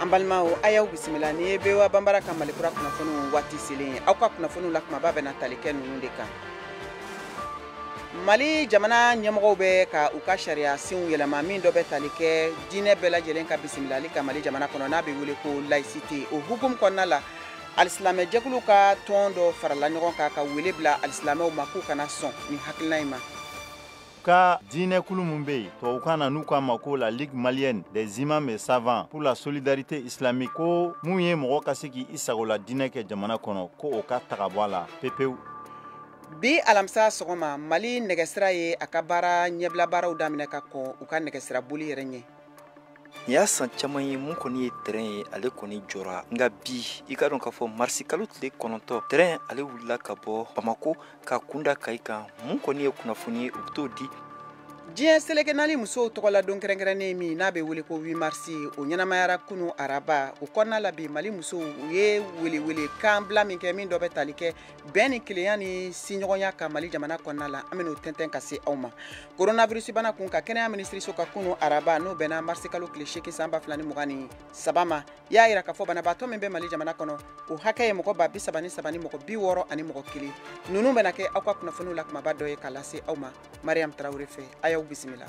An balimaw, a y'aw bisimila. Ni ye VOA Banbara ka Malikura kunnafoniw waati selen ye. Aw ka kunnafoniw la kumaba bɛna tali kɛ ninnu de kan. Mali jamana ɲɛmɔgɔw bɛ ka u ka sariya senw yɛlɛma min dɔ bɛ tali kɛ diinɛ bɛɛ lajɛlen ka bisimilali ka Mali jamana kɔnɔ, n'a bɛ wele ko laïcité. O hukumu kɔnɔna la, alisilamɛjɛkulu ka tɔn dɔ farala ɲɔgɔn kan ka wele bila alisilamɛw ma k'u kana sɔn nin hakilina in ma. Ka diinɛkulu min bɛ yen tubabukan na, n'u k'a ma ko la Ligue malienne des imams et savants pour la solidarité islamique, ko mun ye mɔgɔ ka se k'i sagola diinɛ kɛ jamana kɔnɔ, ko o ka taga bɔ a la pepewu. Bi alamisa sɔgɔma, Mali nɛgɛsira ye a ka baara ɲɛbila baaraw daminɛ ka kɔn u ka nɛgɛsira boli yɛrɛ ɲɛ. Nin y'a san caman ye mun kɔni ye tɛrɛn ye, ale kɔni jɔra. Nka bi, i ka dɔn k'a fɔ marisi kalo tile 9, tɛrɛn ale wulila ka bɔ Bamako ka kunda Kayi kan. Mun kɔni ye kunnafoni ye, u bɛ t'o di. Diɲɛ seleke naani musow tɔgɔla don kɛrɛnkɛrɛnnen min n'a bɛ wele ko 8 mars, o ɲɛnamayara kunu araba. O kɔnɔna la bi, Mali musow u ye welewele kan bila min kɛ, min dɔ bɛ tali kɛ bɛn ni kelenya ni siɲɔgɔnya ka Mali jamana kɔnɔna la, an bɛn'o tɛntɛn ka se aw ma. Coronavirus bana kun ka kɛnɛya minisiriso ka kunu araba, n'o bɛnna marisi kalo tile 8 san 2023 ma, y'a yira k'a fɔ banabaatɔ min bɛ Mali jamana kɔnɔ, o hakɛ ye mɔgɔ 33 ni mɔgɔ 61. Ninnu bɛna kɛ aw ka kunnafoniw la kumaba dɔ ye k'a lase aw ma Mariam Traoré fɛ. A y'aw bisimila.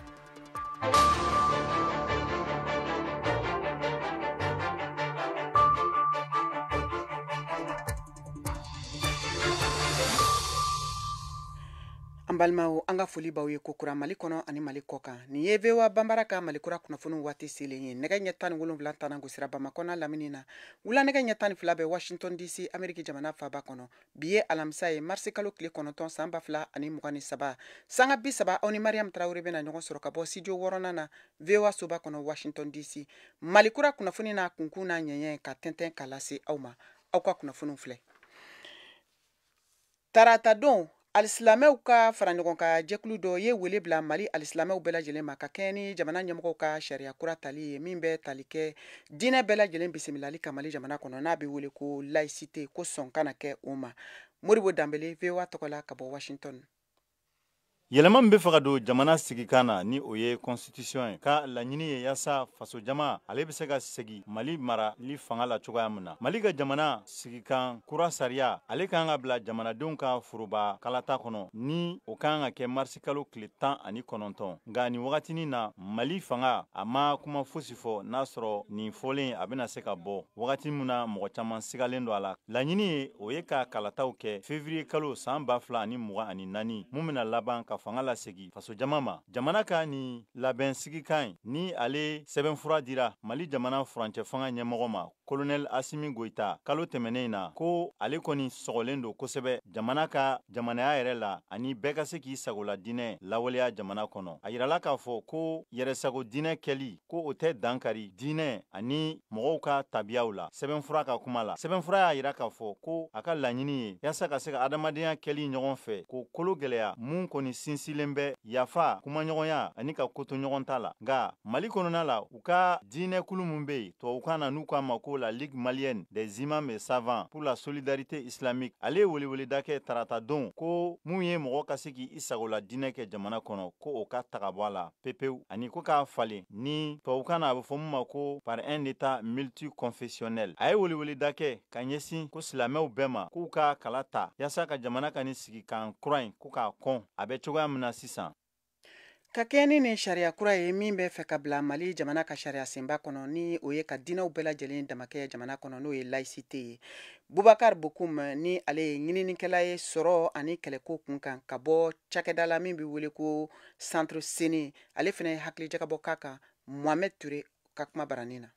An balimaw, an ka foli b'aw ye kokura Mali kɔnɔ ani Mali kɔ kan. Nin ye VOA Banbara ka Malikura kunnafoniw waati selen ye. Nɛgɛ ɲɛ 17 tannan gosira Bamakɔ n'a lamini na. Wula nɛgɛ ɲɛ 12 bɛ Washington DC, Ameriki jamana faaba kɔnɔ. Bi ye alamisa ye, marisi kalo tile 9 san 2023. Sanga 30, aw ni Mariam Traoré bɛna ɲɔgɔn sɔrɔ ka bɔ studio 6nan na VOA soba kɔnɔ Washington DC. Malikura kunnafoni n'a kunkun n'a ɲɛɲɛ ka tɛntɛn k'a lase aw ma. Aw ka kunnafoniw filɛ. Tarata don, alisilamɛw ka faraɲɔgɔnkan jɛkulu dɔ ye wele bila Mali alisilamɛw bɛɛ lajɛlen ma ka kɛɲɛ ni jamana ɲɛmɔgɔw ka sariya kura tali ye min bɛ tali kɛ diinɛ bɛɛ lajɛlen bisimilali ka Mali jamana kɔnɔ, n'a bɛ wele ko laïcité, ko sɔn kana kɛ o ma. Modibo Danbele, VOA tɔgɔ la ka bɔ Washington. Yɛlɛma min bɛ fɛ ka don jamana sigikan na, ni o ye constitution ye, ka laɲini ye yaasa fasojama ale bɛ se ka segin Mali marali fanga la cogoya min na. Mali ka jamana sigikan kura sariya ale kan ka bila jamanadenw ka foroba kalata kɔnɔ, ni o kan ka kɛ marisi kalo tile 19. Nka nin wagatinin na, Mali fanga a ma kuma fosi fɔ n'a sɔrɔ nin fɔlen a bɛna se ka bɔ wagati min na, mɔgɔ caman sigalen don a la. Laɲini ye o ye ka kalataw kɛ février kalo san 2024, mun bɛna laban ka fanga lasegin fasojama ma. Jamana ka nin labɛn sigikan in, ni ale sɛbɛnfura dira Mali jamana furancɛ fanga ɲɛmɔgɔ ma, colonel Asimi Goïta, kalo tɛmɛnen in na, ko ale kɔni sɔgɔlen don kosɛbɛ jamana ka jamanaya yɛrɛ la ani bɛɛ ka se k'i sagola diinɛ lawaleya jamana kɔnɔ. A yirala k'a fɔ ko yɛrɛsago diinɛ kɛli, ko o tɛ dankari diinɛ ani mɔgɔw ka tabiyaw la. Sɛbɛnfura ka kuma la, sɛbɛnfura y'a yira k'a fɔ ko a ka laɲini ye yaasa ka se ka adamadenya kɛli ɲɔgɔn fɛ k'o kolo gɛlɛya, mun kɔni sinsinlen bɛ yafa, kumaɲɔgɔnya ani ka koto ɲɔgɔn ta la. Nka Mali kɔnɔna la, u ka diinɛkulu min bɛ yen tubabukan na, n'u k'a ma ko la Ligue malienne des imams et savants pour la solidarité islamique, ale ye weleweleda kɛ tarata don ko mun ye mɔgɔ ka se k'i sagola diinɛ kɛ jamana kɔnɔ, ko o ka taga bɔ a la pepewu, ani ko k'a falen ni tubabukan na a bɛ fɔ mun ma ko par un état multiconfessionnel. A ye weleweleda kɛ ka ɲɛsin ko silamɛw bɛɛ ma k'u ka kala ta yaasa ka jamana ka nin sigikan kura in ko k'a kɔn a bɛ cogoya min na sisan. Ka kɛɲɛ ni nin sariya kura ye min bɛ fɛ ka bila Mali jamana ka sariya senba kɔnɔ, ni o ye ka diinɛw bɛɛ lajɛlen damakɛ jamana kɔnɔ, n'o ye laïcité ye. Bubakar Bokum, ni ale ye ɲininikɛla ye sɔrɔ ani kɛlɛko kun kan ka bɔ cakɛda la min bɛ wele ko Centre Sene, ale fana ye hakilijagabɔ k'a kan Mohamed Touré ka kuma baranin na.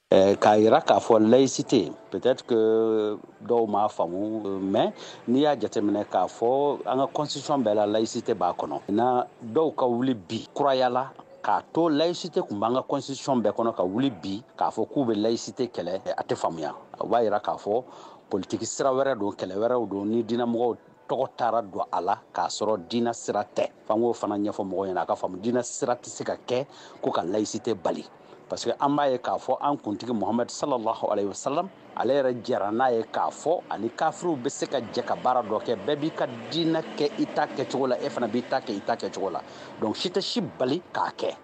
K'a yira k'a fɔ laïcité, peut-être que dɔw m'a faamu, mais n'i y'a jateminɛ k'a fɔ an ka constitution bɛɛ la, laïcité b'a kɔnɔ. Na dɔw ka wuli bi kuraya la k'a to laïcité kun b'an ka constitution bɛɛ kɔnɔ, ka wuli bi k'a fɔ k'u bɛ laïcité kɛlɛ, a tɛ faamuya. O b'a yira k'a fɔ politiki sira wɛrɛ don, kɛlɛ wɛrɛw don, ni diinɛmɔgɔw tɔgɔ taara don a la k'a sɔrɔ diinɛ sira tɛ. F'an k'o fana ɲɛfɔ mɔgɔw ɲɛna a ka faamu, diinɛ sira tɛ se ka kɛ ko ka laïcité bali. Parce que an b'a ye k'a fɔ an kuntigi Muhamadu sallallahu alaihi wasallam, ale yɛrɛ jɛra n'a ye k'a fɔ ani kafiriw bɛ se ka jɛ ka baara dɔ kɛ, bɛɛ b'i ka diinɛ kɛ i ta kɛcogo la, e fana b'i ta kɛ i ta kɛcogo la. Donc si tɛ si bali k'a kɛ.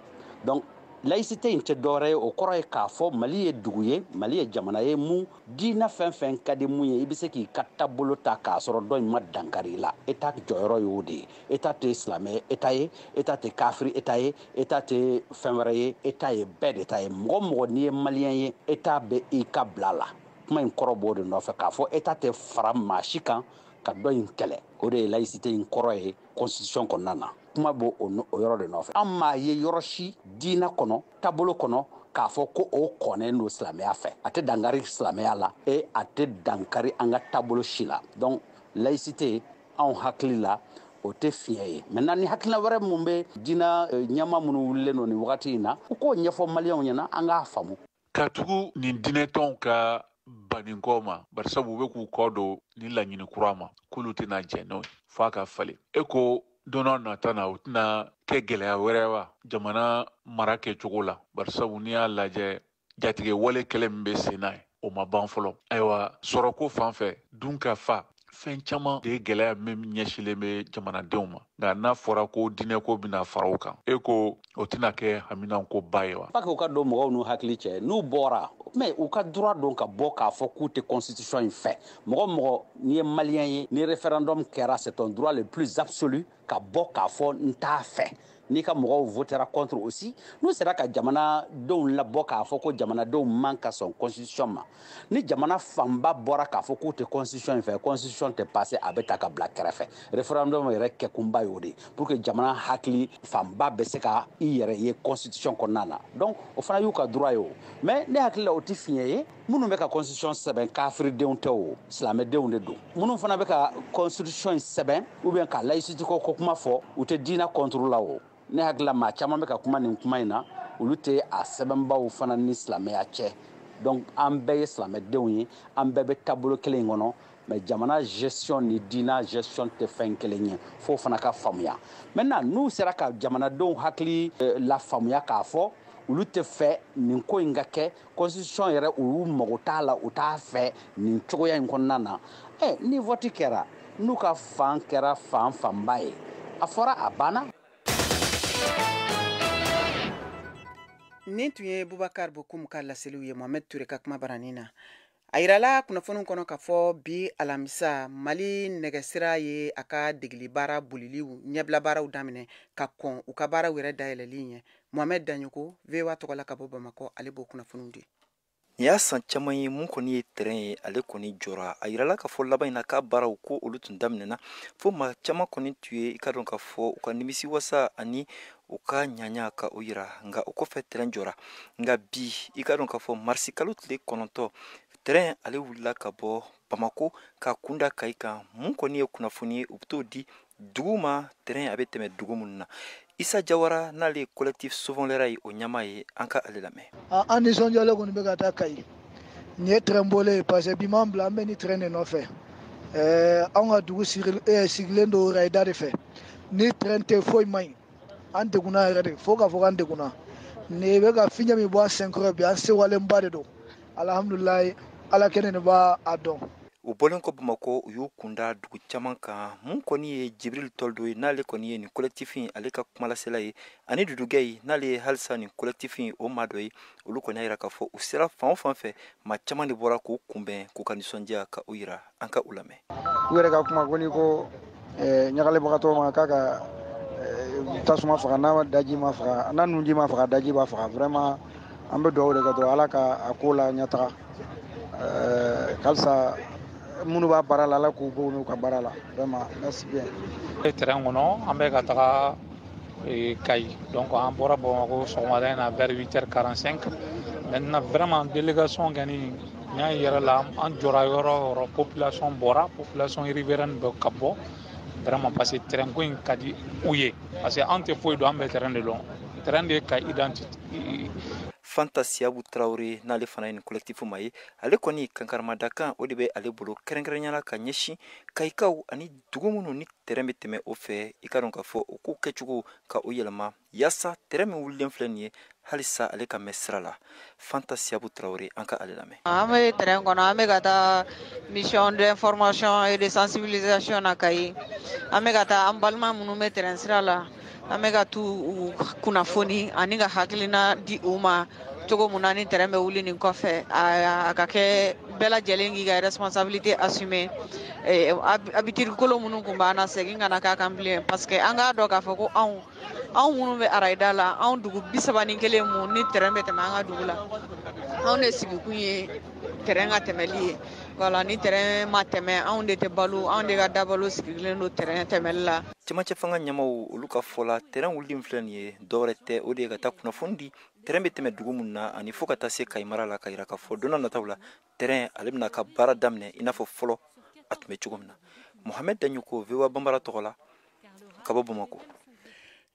Donc Laïcité in tɛ dɔwɛrɛ ye, o kɔrɔ ye k'a fɔ Mali ye dugu ye, Mali ye jamana ye mun diinɛ fɛn fɛn ka di mun ye, i bɛ se k'i ka taabolo ta k'a sɔrɔ dɔ in ma dankari i la. État jɔyɔrɔ y'o de ye. État tɛ silamɛ État ye, État tɛ kafiri État ye, État tɛ fɛn wɛrɛ ye, État ye bɛɛ de ta ye. Mɔgɔ mɔgɔ n'i ye malien ye, État bɛ i ka bila la. Kuma in kɔrɔ b'o de nɔfɛ k'a fɔ État tɛ fara maa si kan ka dɔ in kɛlɛ. O de ye laïcité in kɔrɔ ye constitution kɔnɔna na. Kuma b'o o yɔrɔ de nɔfɛ. An m'a ye yɔrɔ si diinɛ kɔnɔ, taabolo kɔnɔ, k'a fɔ ko o kɔnnen don silamɛya fɛ. A tɛ dankari silamɛya la et a tɛ dankari an ka taabolo si la. Donc laïcité anw hakili la o tɛ fiɲɛ ye. Maintenant ni hakilina wɛrɛ mun bɛ diinɛ ɲɛmaa minnu wulilen don nin wagati in na, u k'o ɲɛfɔ maliyɛnw ɲɛna an k'a faamu. Ka tugu nin diinɛtɔnw ka baninkɔ ma, barisabu u bɛ k'u kɔ don ni laɲini kura ma, k'olu tɛna jɛn n'o ye f'a ka falen. E ko don dɔ nata na o tɛna kɛ gɛlɛya wɛrɛ wa jamana mara kɛcogo la, barisabu n'i y'a lajɛ jatigɛ wale kɛlɛ min bɛ sen na ye o ma ban fɔlɔ. Ayiwa, sɔrɔko fan fɛ, dun ka fa, fɛn caman de ye gɛlɛya min ɲɛsilen bɛ jamanadenw ma. Nka n'a fɔra ko diinɛko bɛna fara o kan, e ko o tɛna kɛ haminankoba ye wa? Pas que u ka don mɔgɔw n'u hakili cɛ, n'u bɔra, mais u ka droit don ka bɔ k'a fɔ k'u tɛ constitution in fɛ. Mɔgɔ mɔgɔ n'i ye malien ye, ni référendum kɛra, c'est ton droit le plus absolu ka bɔ k'a fɔ n t'a fɛ. N'i ka mɔgɔw votera contre aussi, n'u sera ka jamanadenw labɔ k'a fɔ ko jamanadenw man ka sɔn constitution ma, ni jamana fanba bɔra k'a fɔ k'u tɛ constitution in fɛ, constitution tɛ passer, a bɛ ta ka bila kɛrɛfɛ. Référendum yɛrɛ kɛkunba y'o de ye, pour que jamana hakili fanba bɛ se ka i yɛrɛ ye constitution kɔnɔna na. Donc o fana y'u ka droit ye o. Mais ne hakili la o tɛ fiɲɛ ye. Minnu bɛ ka constitution sɛbɛn, kafiridenw tɛ o, silamɛdenw de don. Minnu fana bɛ ka constitution in sɛbɛn ou bien ka laïcité ko kuma fɔ, u tɛ diinɛ contre la o. Ne hakili la maa caman bɛ ka kuma nin kuma in na, olu tɛ a sɛbɛnbaw fana ni silamɛya cɛ. Donc an bɛɛ ye silamɛdenw ye, an bɛɛ bɛ taabolo kelen in kɔnɔ, mais jamana gestion ni diinɛ gestion tɛ fɛn kelen ye, f'o fana ka faamuya. Maintenant n'u sera ka jamanadenw hakili lafaamuya k'a fɔ olu tɛ fɛ nin ko in ka kɛ, constitution yɛrɛ olu mago t'a la, u t'a fɛ nin cogoya in kɔnɔna na, ni vote kɛra, n'u ka fan kɛra fan fanba ye, a fɔra a banna. Nin tun ye Bubakar Bokum ka laseliw ye Mohamed Ture ka kuma baranin na. A yirala kunnafoniw kɔnɔ k'a fɔ bi alamisa Mali nɛgɛsira ye a ka degeli baara boliliw ɲɛbila baaraw daminɛ ka kɔn u ka baaraw yɛrɛ dayɛlɛli ɲɛ. Mohamed Daɲoko, VOA tɔgɔ la ka bɔ Bamakɔ, ale b'o kunnafoniw di. Nin y'a san caman ye mun kɔni ye terrain ye, ale kɔni jɔra. A yirala k'a fɔ laban in na k'a baaraw ko olu tun daminɛna, fo maa caman kɔni tun ye i ka dɔn k'a fɔ u ka nimisi wasa ani u ka ɲaɲa ka o yira. Nka o kɔfɛ terrain jɔra. Nka bi i ka dɔn k'a fɔ marisi kalo tile 9 terrain ale wulila ka bɔ Bamako ka kunda Kayi kan. Mun kɔni ye kunnafoni ye, u bɛ t'o di dugu ma, terrain a bɛ tɛmɛ dugu minnu na. Isa Jawara n'ale ye collectif Sauvons le Rail o ɲɛmaa ye, an ka ale lamɛn. An nisɔndiyalen kɔni bɛ ka taa Kayi. Nin ye train bɔlen ye parce que bi m'an bila an bɛ ni train de nɔfɛ. Anw ka dugu sigilen don rayida de fɛ. Ni train tɛ foyi man ɲi. An degunna yɛrɛ de, fo k'a fɔ k'an degunna. Nin bɛ ka fiɲɛ min bɔ an senkɔrɔ bi, an sewalenba de don. Alhamdulilayi, Ala kɛnɛ de b'a dɔn. U bɔlen kɔ Bamakɔ, u y'u kunda dugu caman kan. Mun kɔni ye Jibril Tɔldo ye, n'ale kɔni ye nin collectif in ale ka kumalasela ye, ani Dudu Gaye, n'ale ye halisa nin collectif in o maa dɔ ye. Olu kɔni y'a yira k'a fɔ u sera fan o fan fɛ, maa caman de bɔra k'u kunbɛn, k'u ka nisɔndiya ka u yira. An ka u lamɛn. U yɛrɛ ka kuma ko n'i ko ɲagalibagatɔ ma k'a ka tasuma faga, n'a daji ma faga, n'a nunji ma faga, daji b'a faga. Vraiment an bɛ dugawu de kɛ dɔrɔn Ala ka a ko la ɲɛtaga. Halisa minnu b'a baara la, Ala k'u bɔ n'u ka baara la. Vraiment merci bien. Terrain kɔnɔ an bɛ ka taga Kayi. Donc an bɔra Bamakɔ sɔgɔmada in na vers 8h45. Maintenant vraiment délégation kɔni n y'a yɛrɛ la, an jɔra yɔrɔ o yɔrɔ, population bɔra, population riveraine bɛ ka bɔ. Vraiment parce que terrain ko in ka di u ye, parce que an tɛ foyi dɔn, an bɛ terrain de dɔn. Terrain de ka identité. Fanta Siabu Traoré n'ale fana ye nin collectif ma ye, ale kɔni kankarimadakan o de bɛ ale bolo kɛrɛnkɛrɛnnenya la ka ɲɛsin Kayikaw ani dugu minnu ni terrain bɛ tɛmɛ o fɛ. I ka dɔn k'a fɔ u k'u kɛcogo ka o yɛlɛma yaasa terrain min wulilen filɛ nin ye halisa ale ka mɛn sira la. Fanta Siabu Traoré, an ka ale lamɛn. An bɛ terrain kɔnɔ, an bɛ ka taa mission d'information et de sensibilisation na Kayi. An bɛ ka taa an balima minnu bɛ terrain sira la, An bɛ ka t'u kunnafoni ani ka hakilina di u ma cogo mun na ni terrain bɛ wuli nin kɔfɛ, a ka kɛ bɛɛ lajɛlen k'i ka responsabilité assumer. Habitude kolon minnu tun b'an na, segin kana k'a kan bilen, parce que an k'a dɔn k'a fɔ ko anw minnu bɛ arayida la, anw dugu 31 mun ni terrain bɛ tɛmɛ an ka dugu la, anw de sigikun ye terrain ka tɛmɛli ye. Voilà, ni terrain ma tɛmɛ, anw de tɛ balo, anw de ka dabalo sigilen don terrain tɛmɛli la. Cɛmancɛ fanga ɲɛmaw olu ka fɔ la, terrain wulili filɛ nin ye, dɔwɛrɛ tɛ, o de ye ka taa kunnafoni di terrain bɛ tɛmɛ dugu mun na ani fo ka taa se Kayi mara la, ka yira k'a fɔ don nataw la terrain ale bɛna ka baara daminɛ i n'a fɔ fɔlɔ a tun bɛ cogo min na. Mohamed Daɲoko, VOA Banbara tɔgɔ la, ka bɔ Bamakɔ.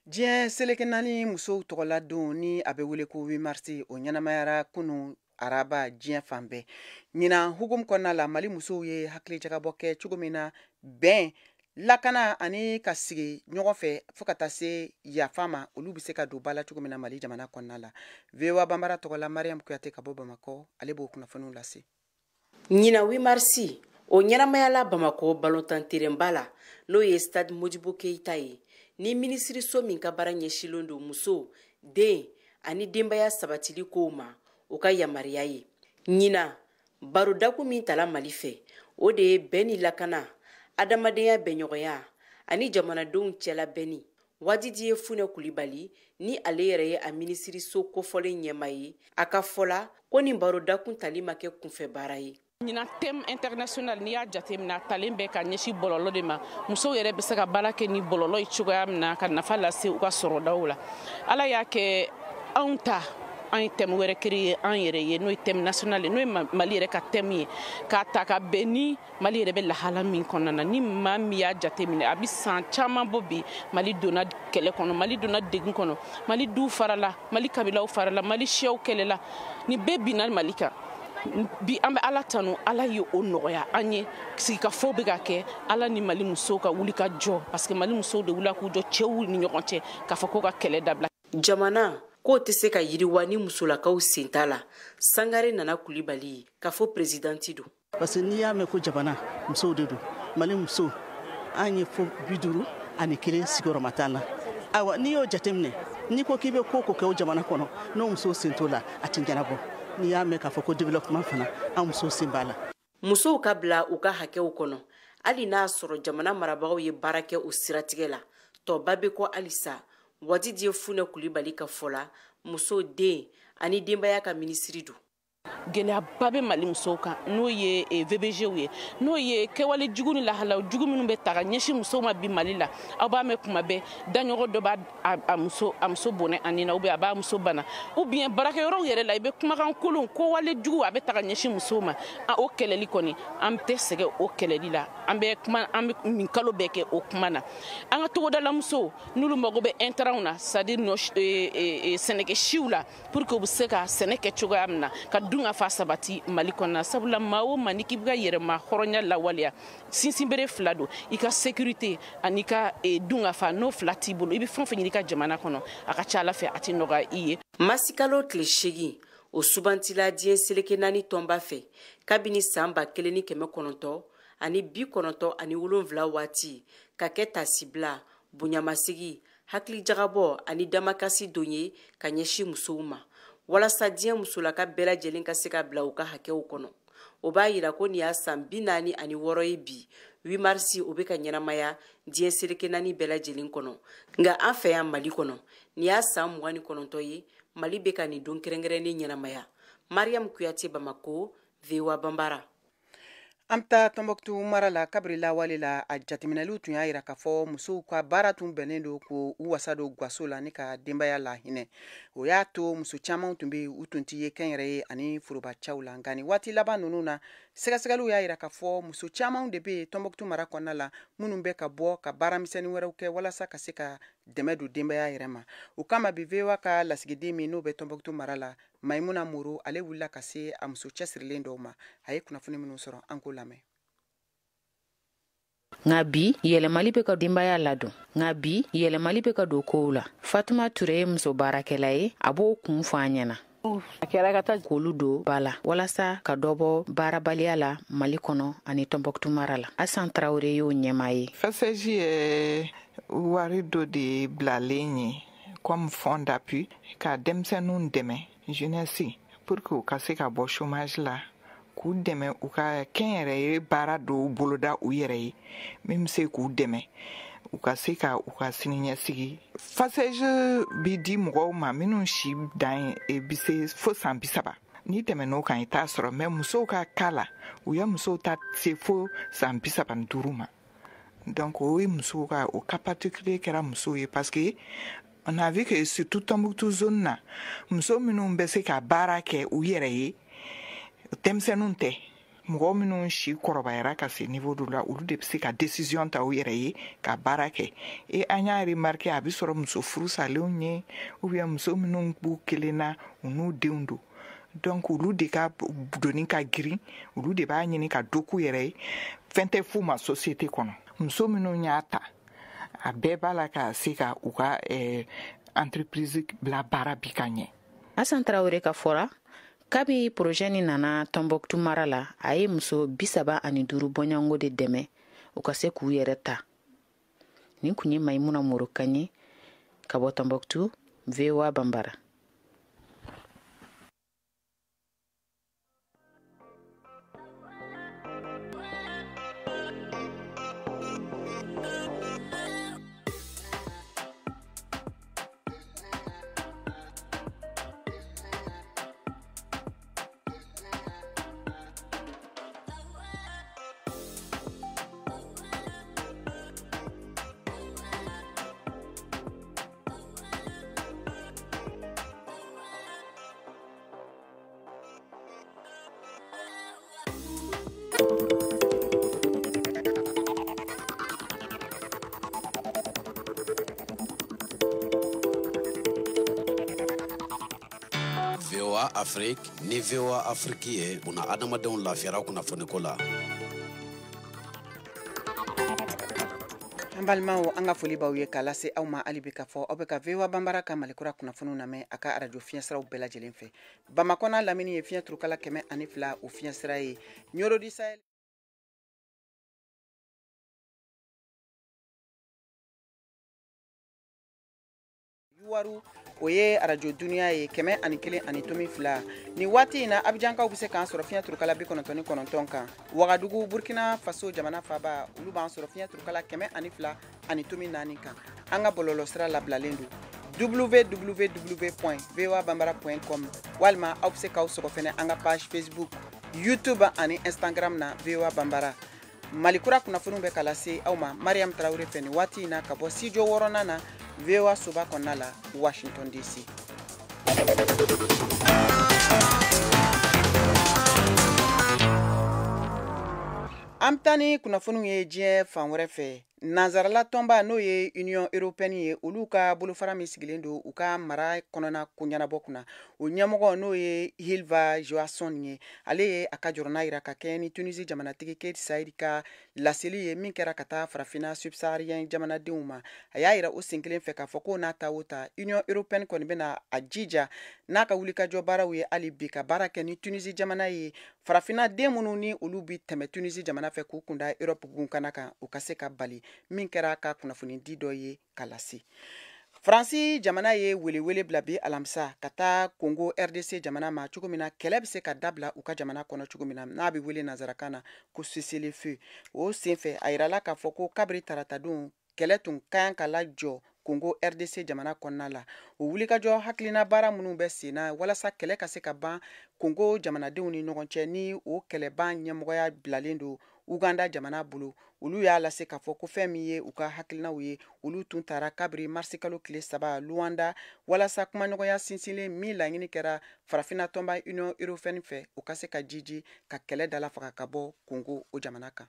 Diɲɛ seleke naani musow tɔgɔla don ni a bɛ wele ko 8 mars, o ɲɛnamayara kunun araba diɲɛ fan bɛɛ. Ɲinan hukumu kɔnɔna la, Mali musow ye hakilijagabɔ kɛ cogo min na bɛn, lakana ani ka sigi ɲɔgɔn fɛ fo ka taa se yafa ma, olu bɛ se ka don ba la cogo min na Mali jamana kɔnɔna la. VOA Banbara tɔgɔ la, Mariam Kuyate ka bɔ Bamakɔ, ale b'o kunnafoniw lase. Ɲinan 8 mars, o ɲɛnamayala Bamakɔ balontan terrainba la, n'o ye stade Modibo Keyita ye, ni minisiriso min ka baara ɲɛsinlen don muso, den ani denbaya sabatili kow ma, o ka yamaruya ye. Ɲinan barodakun min tala Mali fɛ, o de ye bɛn ni lakana, adamadenya bɛnɲɔgɔnya ani jamanadenw cɛla bɛnni. Wadidi ye Funɛ Kulibali ni ale yɛrɛ ye a minisiriso kofɔlen ɲɛma ye, a ka fɔ la ko nin barodakun tali ma kɛ kunfɛ baara ye. Ɲinan thème international, n'i y'a jateminɛ, a talen bɛ ka ɲɛsin bɔlɔlɔ de ma. Musow yɛrɛ bɛ se ka baara kɛ ni bɔlɔlɔ ye cogoya min na ka nafa lase u ka sɔrɔdaw la. Ala y'a kɛ anw ta, an ye thème wɛrɛ créer an yɛrɛ ye, n'o ye thème national ye, n'o ye Mali yɛrɛ ka thème ye, k'a ta ka bɛn ni Mali yɛrɛ bɛ lahala min kɔnɔna na. Ni maa min y'a jateminɛ, a bɛ san caman bɔ bi, Mali donna kɛlɛ kɔnɔ, Mali donna degun kɔnɔ, Mali duw farala, Mali kabilaw farala, Mali siyaw kɛlɛla, nin bɛɛ binna Mali kan. Bi an bɛ Ala tanu, Ala ye o nɔgɔya an ye. Sigikafɔ bɛ ka kɛ, Ala ni Mali musow ka wuli ka jɔ, parce que Mali musow de wulila k'u jɔ cɛw ni ɲɔgɔn cɛ k'a fɔ k'u ka kɛlɛ dabila. Jamana k'o tɛ se ka yiriwa ni musolakaw sen t'a la. Sangare Nana Kulibali k'a fɔ présidente don. Parce que n'i y'a mɛn ko jamana, musow de don. Mali musow, an ye fo 51 sigiyɔrɔma t'an na. Ayiwa, n'i y'o jateminɛ, n'i ko k'i bɛ ko kɛ o jamana kɔnɔ, n'o musow sen t'o la, a tɛ ɲɛnabɔ. N'i y'a mɛn k'a fɔ ko développement fana, an musow sen b'a la. Musow ka bila u ka hakɛw kɔnɔ, hali n'a sɔrɔ jamana marabagaw ye baara kɛ o siratigɛ la, tɔba bɛ kɔ halisa. Wadidi ye Funɛ Kulibali ka fɔ la, muso, den ani denbaya ka minisiri don. Gɛlɛyaba bɛ Mali musow kan, n'o ye VBGw ye, n'o ye kɛwale jugu ni lahalaw jugu minnu bɛ ta ka ɲɛsin musow ma bi Mali la. Aw b'a mɛn kuma bɛɛ, daɲɔgɔn dɔ b'a a muso bɔnɛ a nin na, ou bien a b'a muso bana, ou bien baarakɛyɔrɔw yɛrɛ la, i bɛ kumakan kolon, kowale jugu a bɛ ta ka ɲɛsin musow ma. O kɛlɛli kɔni, an tɛ sɛgɛn o kɛlɛli la, an bɛ kuma, an bɛ nin kalo bɛɛ kɛ o kuma na. An ka togodala musow, n'olu mago bɛ intrants na, c'est à dire sɛnɛkɛ siw la, pour que u bɛ se ka sɛnɛ kɛ cogoya min na ka dun ka fa sabati Mali kɔnɔna. Sabula maa o maa n'i k'i bɛ ka yɛrɛma hɔrɔnya lawaleya, sinsinbere fila don, i ka sécurité ani ka dun ka fa, n'o fila t'i bolo, i bɛ fɛn o fɛn ɲini i ka jamana kɔnɔ, a ka ca Ala fɛ a tɛ nɔgɔya i ye. Masikalo tile 8, o subantila diɲɛ seleke naani tɔnba fɛ kabini san 1997 waati, ka kɛ tasibila, bonyamasigi, hakilijagabɔ ani damakasi don ye ka ɲɛsin musow ma, walasa diɲɛ musolaka bɛɛ lajɛlen ka se ka bila u ka hakɛw kɔnɔ. O b'a yira ko nin y'a san 46 ye bi 8 mars o bɛ ka ɲɛnamaya diɲɛ seleke naani bɛɛ lajɛlen kɔnɔ. Nka an fɛ yan Mali kɔnɔ, nin y'a san 29 ye Mali bɛ ka nin don kɛrɛnkɛrɛnnen ɲɛnamaya. Mariam Kuyate, Bamako, VOA Banbara. An bɛ taa Tɔnbɔkutu mara la. Kabiri lawale la, a jateminɛliw tun y'a yira k'a fɔ musow ka baara tun bɛnnen don k'u wasa don gaso la ni ka denbaya lahinɛ. O y'a to muso caman tun bɛ yen, u tun tɛ ye kɛnyɛrɛye ani forobacaw la. Nka nin waati laban ninnu na, sɛgɛsɛgɛliw y'a yira k'a fɔ muso caman de bɛ yen Tɔnbɔkutu mara kɔnɔna la, minnu bɛ ka bɔ ka baara misɛnnin wɛrɛw kɛ walasa ka se ka dɛmɛ don denbaya yɛrɛ ma. O kama bi, VOA ka lasigiden min n'o bɛ Tɔnbɔkutu mara la, Maimuna Moro, ale wulila ka se a muso cɛsirilen dɔw ma. A ye kunnafoni minnu sɔrɔ, an k'o lamɛn. Nka bi yɛlɛmali bɛ ka denbaya ladon, nka bi yɛlɛmali bɛ ka don kow la. Fatuma Ture ye muso baarakɛla ye, a b'o kun fɔ an ɲɛna. A kɛra ka taa k'olu don ba la walasa ka dɔ bɔ baarabaliya la Mali kɔnɔ ani Tɔnbɔkutu mara la. Asan Tarawele y'o ɲɛmaa ye. FACEJ ye Wari dɔ de bilalen ye comme fonds d'appui ka denmisɛnninw dɛmɛ, jeunesse, pour que u ka se ka bɔ chômage la, k'u dɛmɛ u ka kɛnyɛrɛye baara dɔw boloda u yɛrɛ ye, min bɛ se k'u dɛmɛ u ka se ka u ka siniɲɛsigi. FACEJ bi di mɔgɔw ma minnu si dan ye bi se fo san 30. N'i tɛmɛn'o kan, i t'a sɔrɔ. Mais musow ka cas la, u ye musow ta se fo san 35 ma. Donc o ye musow ka o cas particulier kɛra musow ye, parce que on a vu que surtout Tombouctou zone na, muso minnu bɛ se ka baara kɛ u yɛrɛ ye, denmisɛnninw tɛ, mɔgɔ minnu si kɔrɔbayara ka se niveau dɔ la, olu de bɛ se ka décision ta u yɛrɛ ye ka baara kɛ. Et an y'a remarqué, a bɛ sɔrɔ muso furu salenw ye ou bien muso minnu b'u kelen na, u n'u denw don. Donc olu de ka doni ka girin, olu de b'a ɲini ka dɔ k'u yɛrɛ ye, fɛn tɛ f'u ma société kɔnɔ. Muso minnu y'a ta, a bɛɛ b'a la ka se ka u ka entreprise bila baara bi ka ɲɛ. Asan Tarawele ka fɔra, kabi projet nin nana Tombouctou mara la, a ye muso 35 bɔɲɔgɔnko de dɛmɛ u ka se k'u yɛrɛ ta. Nin kun ye Maimuna Morokan ye ka bɔ Tombouctou, VOA Bambara. VOA Afrique ni VOA Afrique ye buna adamadenw lafiyara kunnafoniko la. An balimaw, an ka foli b'aw ye k'a lase aw ma hali bi k'a fɔ aw bɛ ka VOA Banbara ka Malikura kunnafoniw lamɛn a ka arajo fiɲɛsiraw bɛɛ lajɛlen fɛ. Bamakɔ n'a lamini ye fiɲɛ turukala 102 o fiɲɛsira ye. Ɲoro di Sahel Yuwaru, o ye arajo duniya ye 101.2. Nin waati in na, Abijankaw bɛ se k'an sɔrɔ fiɲɛ turukala 99 kan. Wagadugu, Burkina Faso jamana faaba, olu b'an sɔrɔ fiɲɛ turukala 102.4 kan. An ka bɔlɔlɔsira labilalen don www.voabambara.com, walima aw bɛ se k'aw sɔgɔ fɛnɛ an ka page Facebook, YouTube ani Instagram na VOA Bambara. Malikura kunnafoniw bɛ ka lase aw ma Mariam Tarawele fɛ nin waati in na ka bɔ studio 6nan na VOA soba kɔnɔna la, Washington DC. An bɛ taa ni kunnafoniw ye diɲɛ fan wɛrɛ fɛ. Nanzarala tɔnba, n'o ye Union européenne ye, olu ka bolofara min sigilen don u ka mara kɔnɔna ko ɲɛnabɔ kunna, o ɲɛmɔgɔ, n'o ye Ylva Johansson ye, ale ye a ka jɔrɔna yira ka kɛ ni Tunisie jamanatigi Kais Saied ka laseli ye min kɛra ka taa farafinna subsaharien jamanadenw ma. A y'a yira o sen kelen fɛ k'a fɔ ko n'a ta o ta, Union européenne kɔni bɛna a jija n'a ka wulikajɔ baaraw ye hali bi ka baara kɛ ni Tunisie jamana ye, farafinna den minnu ni olu bi tɛmɛ Tunisie jamana fɛ k'u kunda Europe gunkana kan, u ka se ka bali, min kɛra ka kunnafoni di dɔ ye ka lase. Faransi jamana ye welewele bila bi alamisa ka taa Congo RDC jamana ma, cogo min na kɛlɛ bɛ se ka dabila u ka jamana kɔnɔ cogo min na, n'a bɛ wele nanzarakan na ko cessez-le-feu. O senfɛ, a yirala k'a fɔ ko kabiri taratadon, kɛlɛ tun ka kan ka lajɔ Congo RDC jamana kɔnɔna la. O wulikajɔ hakilina baara minnu bɛ sen na walasa kɛlɛ ka se ka ban Congo jamanadenw ni ɲɔgɔn cɛ, ni o kɛlɛban ɲɛmɔgɔya bilalen don Uganda jamana bolo, olu y'a lase k'a fɔ ko fɛn min ye u ka hakilinaw ye, olu tun taara kabiri marisikalo tile 3 Luanda walasa kumaɲɔgɔnya sinsinlen min laɲini kɛra farafinna tɔnba Union européenne fɛ, u ka se ka jiji ka kɛlɛ dala faga ka bɔ Congo o jamana kan.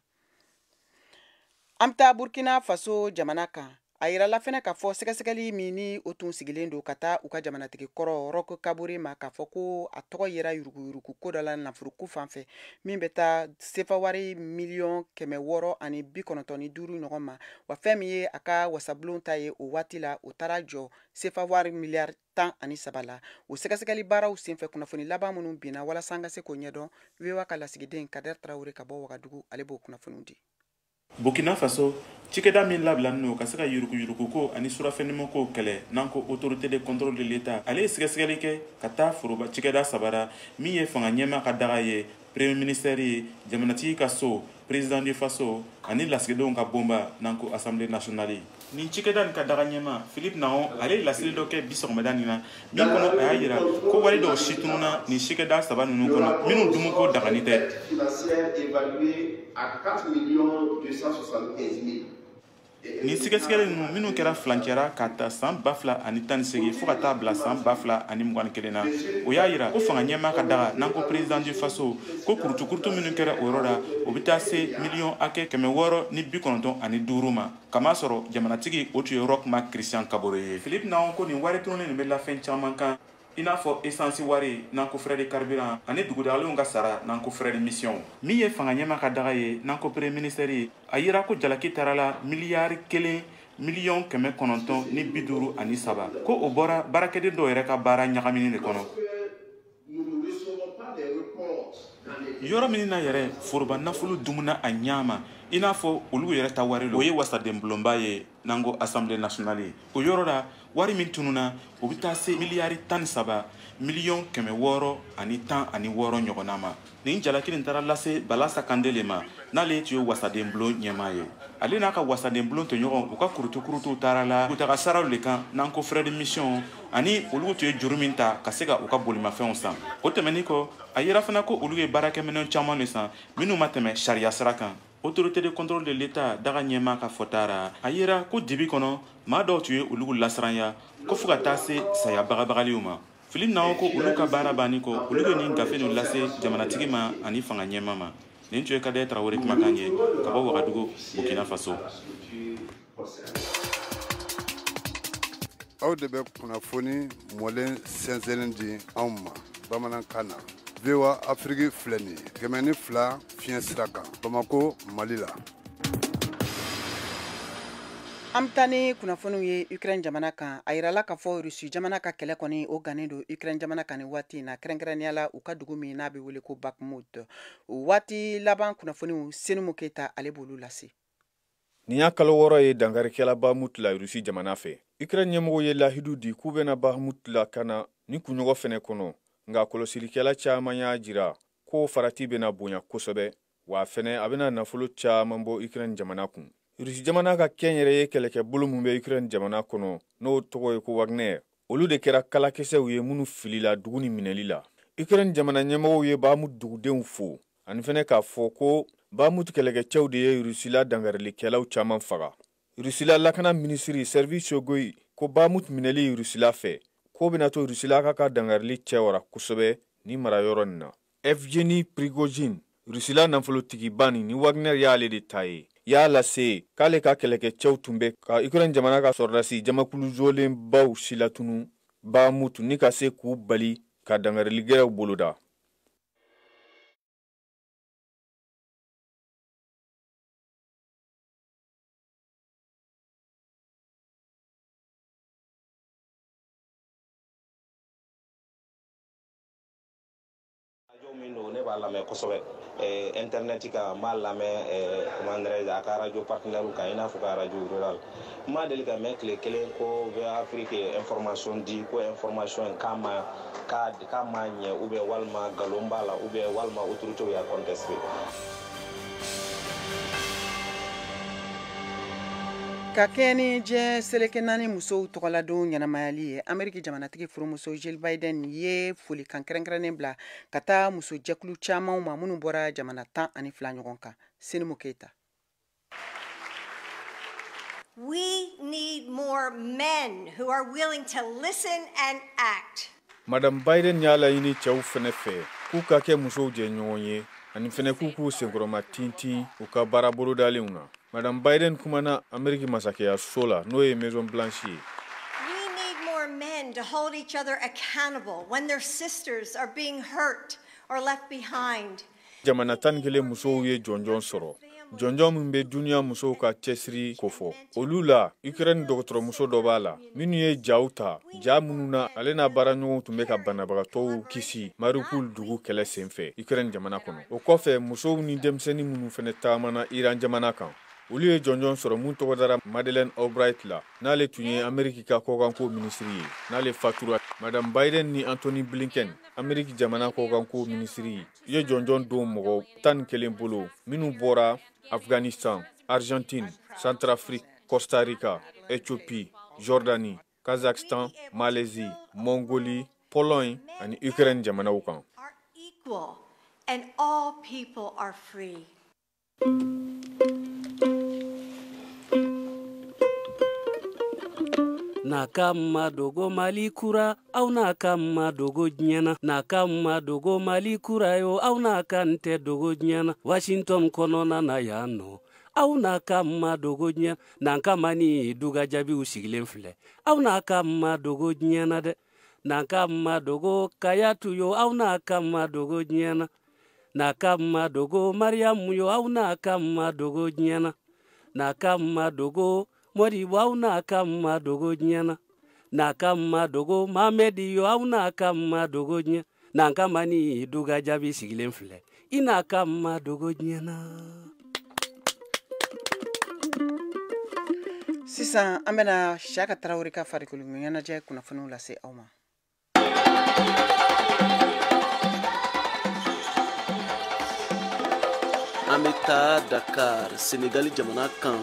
An bɛ taa Burkina Faso jamana kan. A yirala fɛnɛ k'a fɔ sɛgɛsɛgɛli min ni o tun sigilen don ka taa u ka jamanatigi kɔrɔ Roch Kabore ma, k'a fɔ ko a tɔgɔ yera yuruguyurugu ko dɔ la nafoloko fan fɛ min bɛ taa sefa wari 695 miliyɔn ɲɔgɔn ma, wa fɛn min ye a ka wasabulon ta ye o waati la, o taara jɔ sefa wari miliyari 13 la. O sɛgɛsɛgɛli baaraw senfɛ, kunnafoni laban minnu binna walasa an ka se k'o ɲɛdɔn, VOA ka lasigiden Kader Tarawele ka bɔ Wagadugu, ale b'o kunnafoniw di. Burkina Faso, cikɛda min labilalen don ka se ka yuruguyuruguko ani surafɛnɛmako kɛlɛ, n'an ko Autorité de contrôle de l'État, ale ye sɛgɛsɛgɛli kɛ ka taa foroba cikɛda saba ra, min ye fanga ɲɛmaa ka daga ye, premier ministère ye, jamanatigi ka so, président du Faso, ani lasigidenw ka bonba, n'an ko Assemblée nationale. Nin cikɛda nin ka daga ɲɛmaa Philippe Nahon, ale ye laseli dɔ kɛ bi sɔgɔmada nin na, min kɔnɔ a y'a yira ko wari dɔw si tununna nin cikɛda saba ninnu kɔnɔ, minnu dumuko dagani tɛ. Nin sɛgɛsɛgɛli ninnu minnu kɛra filancɛra k'a ta san 2018 fo ka taa bila san 2021 na, o y'a yira ko fanga ɲɛmaa ka daga, n'an ko président du Faso, ko kurutukurutu minnu kɛra o yɔrɔ la, o bɛ taa se miliyɔn hakɛ 695 ma, kamasɔrɔ jamanatigi o tun ye Roch Marc Christian Kabore ye. Philippe Nahon ko nin wari tununnen nin bɛ lafɛn caman kan, i n'a fɔ essence wari, n'an ko frais de carburant, ani dugudagalenw ka sara, n'an ko frais de mission. Min ye fanga ɲɛmaa ka daga ye, n'an ko premier ministère ye, a yira ko jalaki taara la miliyari 1 miliyɔn 953, ko o bɔra baarakɛden dɔw yɛrɛ ka baara ɲagamini de kɔnɔ. Yɔrɔ min na yɛrɛ foroba nafolo dumuna a ɲa ma, i n'a fɔ olu yɛrɛ ta wari, o ye wasaden bulonba ye, n'an ko Assemblée nationale ye. O yɔrɔ la wari min tununna, o bɛ taa se miliyari 13 miliyɔn 616 ɲɔgɔnna ma. Nin jalaki nin taara lase Balasa Kande le ma, n'ale tun ye wasaden bulon ɲɛmaa ye. Ale n'a ka wasaden bulon tɔɲɔgɔn, u ka kurutukurutuw taara la dugutaga saraw le kan, n'an ko frais de mission, ani olu tun ye juru min ta ka se ka u ka bolimafɛnw san. O tɛmɛnin kɔ, a yira fana ko olu ye baarakɛminɛn caman de san minnu ma tɛmɛ sariya sira kan. Autorité de contrôle de l'État daga ɲɛmaa ka fɔta ra, a yira ko dibi kɔnɔ maa dɔw tun ye olu lasiranya ko fo ka taa se saya bagabagaliw ma. Philippe Nahon ko olu ka baara banni kɔ, olu bɛ nin gafe ninnu lase jamanatigi ma ani fanga ɲɛmaa ma. Nin tun ye Kadɛ Tarawele kumakan ye ka bɔ Wagadugu, Burkina Faso. Aw de bɛ kunnafoni mɔlen sɛnsɛnnen di anw ma bamanankan na. VOA Afrique filɛ nin ye 102 fiɲɛ sira kan, Bamakɔ, Mali la. An bɛ taa ni kunnafoniw ye Ukraine jamana kan. A yirala k'a fɔ Russie jamana ka kɛlɛ kɔni o gannen don Ukraine jamana kan nin waati in na, kɛrɛnkɛrɛnnenya la u ka dugu min n'a bɛ wele ko Bakhmut. O waati laban kunnafoniw, Senumu Keyita ale b'olu lase. Nin y'a kalo 6 ye dankarikɛla Bakhmut la Russie jamana fɛ. Ukraine ɲɛmɔgɔw ye lahidu di k'u bɛna Bakhmut lakana ni kunɲɔgɔn fɛnɛ kɔnɔ, nka kɔlɔsilikɛla caman y'a jira ko farati bɛna bonya kosɛbɛ, wa fɛnɛ a bɛna nafolo caman bɔ Ukraine jamana kun. Russie jamana ka kɛnyɛrɛye kɛlɛkɛbolo min bɛ Ukraine jamana kɔnɔ, n'o tɔgɔ ye ko Wagner, olu de kɛra kalakisɛw ye minnu filila dugu ni minɛli la. Ukraine jamana ɲɛmɔgɔw ye Bakhmut dugudenw fo, ani fɛnɛ k'a fɔ ko Bakhmut kɛlɛkɛcɛw de ye Russie la dankarilikɛlaw caman faga. Russie la lakana minisiri Sergei Shoigu ko Bakhmut minɛli Russie la fɛ, k'o bɛna to Russie la ka dankarili cɛwara kosɛbɛ ni marayɔrɔ nin na. Evgeny Prigozhin, Russie la nafolotigiba nin ni Wagner y'ale de ta ye, y'a lase k'ale ka kɛlɛkɛcɛw tun bɛ ka Ukraine jamana ka sɔrɔdasi jamakulu jɔlenbaw silatunu Bakhmut ni ka se k'u bali ka dankarili gɛrɛw boloda. Min don ne b'a lamɛn kosɛbɛ internet kan, n b'a lamɛn comment dirais-je a ka radio partenaire kan, i n'a fɔ ka radio rural. N ma deli ka mɛn tile kelen ko VOA Afrique information di ko information in k'a ma ɲɛ ou bien walima nkalon b'a la ou bien walima autorité y'a contesté. Ka kɛɲɛ ni diɲɛ seleke naani musow tɔgɔladon ɲɛnamayali ye, Ameriki jamanatigi furumuso Jill Biden ye folikan kɛrɛnkɛrɛnnen bila ka taa musojɛkulu camanw ma minnu bɔra jamana 12 ɲɔgɔn kan. Senimu Keyita. We need more men who are willing to listen and act. Madame Biden y'a laɲini cɛw fɛnɛ fɛ k'u ka kɛ musow jɛɲɔgɔn ye ani fɛnɛ k'u k'u senkɔrɔma tintin u ka baara bolodalenw na. Madame Biden kumana Ameriki masakɛya so la, n'o ye Maison Blanche ye. We need more men to hold each other accountable when their sisters are being hurt or left behind. Jamana 11 musow ye jɔnjɔn sɔrɔ. Jɔnjɔn min bɛ duniya musow ka cɛsiri kofɔ. Olu la, Ukraine dɔgɔtɔrɔmuso dɔ b'a la, minnu ye jaw ta, ja minnu na ale n'a baaraɲɔgɔnw tun bɛ ka banabagatɔw kisi Mariupol dugu kɛlɛ senfɛ Ukraine jamana kɔnɔ. O kɔfɛ, musow ni denmisɛnnin minnu fɛnɛ taamana Iran jamana kan. Olu ye jɔnjɔn sɔrɔ mun tɔgɔ dara Madeleine Albright la, n'ale tun ye Ameriki ka kɔkanko minisiri ye, n'ale fatura. Madame Biden ni Antony Blinken, Ameriki jamana kɔkanko minisiri, ye jɔnjɔn don mɔgɔ 11 bolo minnu bɔra Afghanistan, Argentine, Centrafrique, Costa Rica, Ethiopie, Jordanie, Kazakhstan, Malaisie, Mongolie, Pologne ani Ukraine jamanaw kan. And all people are free. N'a ka ma dogo Mali kura, aw n'a ka ma dogo diɲɛ na. N'a ka ma dogo Mali kura yo, aw n'a ka n tɛ dogo diɲɛ na. Washington kɔnɔna na yan nɔ, aw n'a ka ma dogo diɲɛ. N'an ka ma ni duga jaabiw sigilen filɛ, aw n'a ka ma dogo diɲɛ na dɛ. N'an ka ma dogo Kayatu yo, aw n'a ka ma dogo diɲɛ na. N'a ka ma dogo Mariamu yo, aw n'a ka ma dogo diɲɛ na. N'a ka ma dogo Modibo, aw n'a ka ma dogo diɲɛ na. N'a ka ma dogo Mamedi yo, aw n'a ka ma dogo diɲɛ. N'an ka ma ni duga jaabi sigilen filɛ, i n'a ka ma dogo diɲɛ na. Sisan an bɛna Siyaka Tarawele ka farikolo ɲɛnajɛ kunnafoniw lase aw ma. An bɛ taa Dakar, Senegali jamana kan.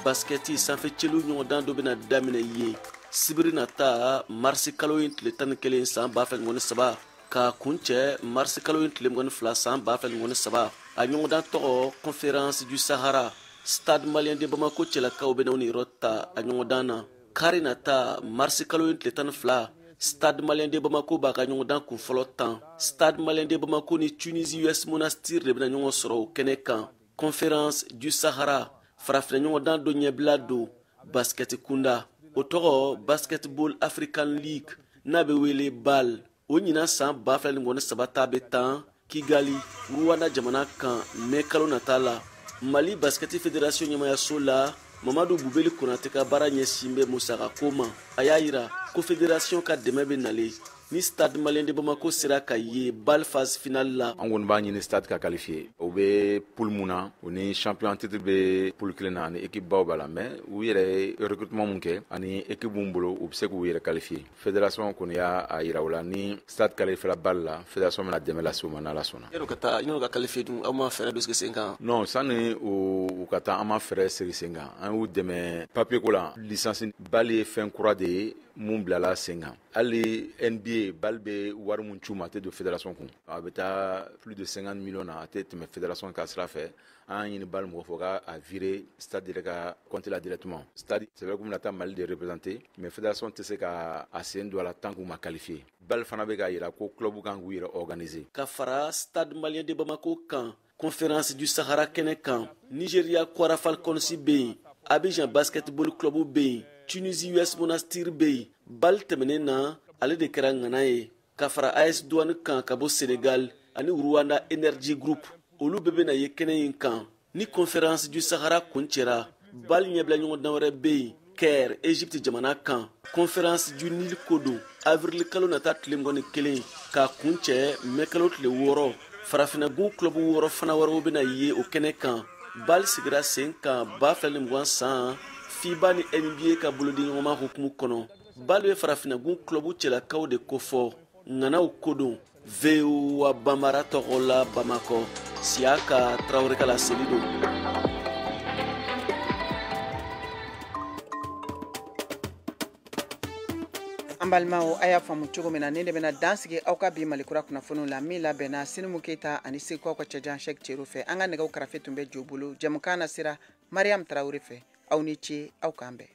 Baskɛti sanfɛ celu ɲɔgɔndan dɔ bɛna daminɛ yen sibiri nata marisi kalo in tile 11 san 2023 ka kuncɛ marisi kalo in tile 22 san 2023. A ɲɔgɔndan tɔgɔ Conférence du Sahara. Stade Malien de Bamako cɛlakaw bɛna u niyɔrɔ ta a ɲɔgɔndan na. Kari nata marisi kalo in tile 12, Stade Malien de Bamako b'a ka ɲɔgɔndan kunfɔlɔ tan. Stade Malien de Bamako ni Tunisie US Monastir de bɛna ɲɔgɔn sɔrɔ o kɛnɛ kan. Conférence du Sahara farafinna ɲɔgɔndan dɔ ɲɛbila don baskɛti kunda, o tɔgɔ Basketball African League, n'a bɛ wele BAL. O ɲinan san 2023 ta bɛ tan Kigali, Rwanda jamana kan mɛ kalo nata la. Mali Baskɛti Fédération ɲɛmayaso la, Mamadu Bubeli Konate ka baara ɲɛsin bɛ musakako ma. A y'a yira ko fédération ka dɛmɛ bɛ nalen ni Stade Malien de Bamako sera ka ye BAL phase finale la. An kɔni b'a ɲini Stade ka qualifier. U bɛ poule mun na, u ni champion titre bɛ poule kelen na, ani équipe baw b'a la, mais u yɛrɛ ye recrutement mun kɛ ani équipe mun bolo, u bɛ se k'u yɛrɛ qualifier. Fédération kɔni y'a yira u la ni Stade qualifiera BAL la, fédération bɛna dɛmɛ lase u ma n'Ala sɔnna. Yan'u ka taa, yan'u ka qualifier dun, aw ma fɛɛrɛ dɔ sigi sen kan? Non, sanni u ka taa, an ma fɛɛrɛ sigi sen kan. An y'u dɛmɛ papier ko la. Licence BAL ye fɛn kura de ye mun bilala sen kan. Hali NBA BAL bɛ wari mun c'u ma, a tɛ don fédération kun. A bɛ taa plus de 50 millions na, a tɛ tɛmɛ fédération ka sira fɛ. An y'a ɲini BAL mɔgɔ fɛ u ka a virer Stade yɛrɛ ka compte la directement. Stade, c'est vrai k'u bɛna taa Mali de représenter, mais fédération tɛ se ka a sen don a la tant k'u ma qualifier. BAL fana bɛ k'a yira ko club kan k'u yɛrɛ organiser. Ka fara Stade Malien de Bamako kan, Conférence du Sahara kɛnɛ kan, Nigeria Kwara Falcons bɛ yen, Abidjan Basketball Club bɛ yen, Tunisie US Monastir bɛ yen. BAL tɛmɛnen na, ale de kɛra ŋana ye ka fara AS Douane kan ka bɔ Senegal ani Rwanda Energy Group. Olu bɛɛ bɛna ye kɛnɛ in kan. Ni Conférence du Sahara kuncɛra, BAL ɲɛbila ɲɔgɔndan wɛrɛ bɛ yen Caire, Egypte jamana kan. Conférence du Nil ko don avril kalo nata tile 21 k'a kuncɛ mɛ kalo tile 6. Farafinnagun club 6 fana wɛrɛw bɛna ye o kɛnɛ kan. BAL sigira sen kan 2020 san FIBA ni NBA ka bolodiɲɔgɔnma hukumu kɔnɔ. BAL bɛ farafinnagun club cɛlakaw de kofɔ, ŋanaw ko don. VOA Bambara tɔgɔ la Bamakɔ, Siyaka Tarawele ka laseli don. An balimaw, a y'a faamu cogo min na, nin de bɛna dan sigi aw ka bi Malikura kunnafoniw la min labɛnna Sinimu Keyita ani Segukaw ka cɛjan Sɛki Cero fɛ. An ka nɛgɛw karafe tun bɛ jo bolo. Jɛmukan na sera Mariam Tarawele fɛ. Aw ni ce, aw k'an bɛn.